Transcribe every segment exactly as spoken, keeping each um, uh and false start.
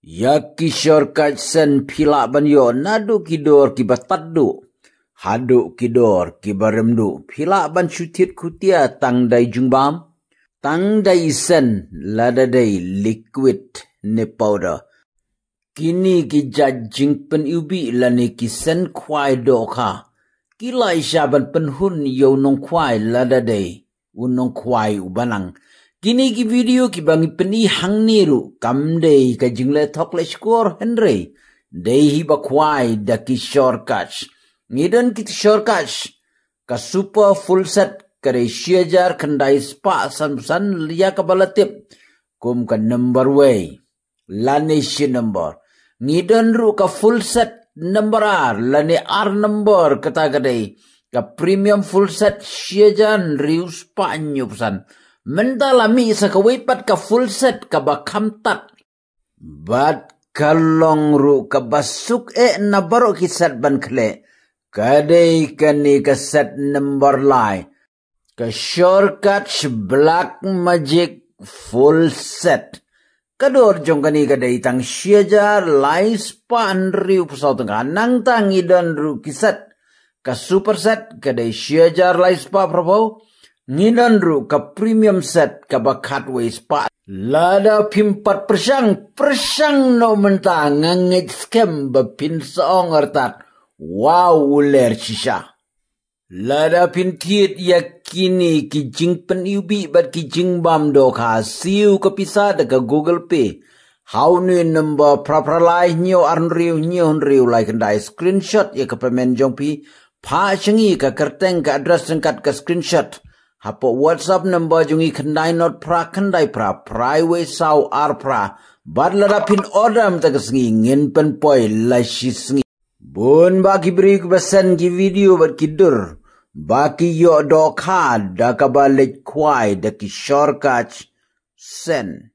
Ïa ki shortcut sen phi lah ban ïoh naduh ki dor kiba tad duh haduh ki dor kiba rem duh. Phi lah ban shu thied khutia tang da i jingbam, tang da i sen, lada dei liquid ne powder. Kine ki jait jingpyniwbih lane ki sen khwai dohkha ki lah shisha ban pynhun ïa u nongkhwai lada dei u nongkhwai uba nang. Kine ki video kiba ngi pyni hangne ruh kam dei ka jingleh thok leh shkor, hynrei dei hi ba khwai da ki shortcut. Ngi don ki shortcut, ka super full set ka dei shi hajar khyndai spah sanphew san, ïa kaba la tip kum ka number wei lane shi number. Ngi don ruh ka full set number ar lane ar number, kata ka dei ka premium full set, shi hajar hynriew spah hynñiewphew san. Mynta la mih sa kawei pat ka full set kaba kham tad, bad ka long ruh kaba suk eh na baroh ki set ban khleh. Ka dei kane ka set number lai, ka shortcut black magic full set. Ka dor jong kane ka dei tang shi hajar lai spah hynriewphew saw tyngka. Nangta ngi don ruh ki set, ka super set ka dei shi hajar lai spah phraphew. Ngi don ruh ka premium set kaba khatwei spah. Lada phim pat pyrshang, pyrshang noh mynta, nga ngeit skhem ba phin sa ong artat, wow, u ler shisha. Lada phin thied ïa kine ki jingpyniwbih bad ki jingbam dohkha, siew ka pisa da ka Google Pay ha une u number phra phra lai hynñiew ar hynriew hynñiew hynriew lai khyndai. Screenshot ïa ka payment jong phi, phah sha ngi ka kyrteng, ka address ryngkat ka screenshot hapoh WhatsApp number jong ngi, khyndai not phra khyndai phra phra wei saw ar phra. Bad lada phin order mynta ka sngi, ngin pynpoi la shi sngi. Bun bah ki briew kiba send ki video bad ki dur ba ki ïoh dohkha da kaba leit khwai da ki shortcut sen.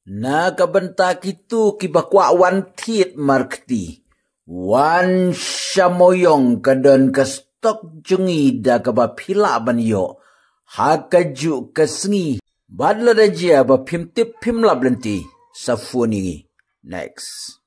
Na ka bynta kito kiba kwah wan thied markti, wan sha Mawiong, ka don ka stock jong ngi da kaba phi lah ban ïoh ha kajuh ka sngi. Bad lada jia ba phim tip phim lap lynti, sa phone ïa ngi. Next.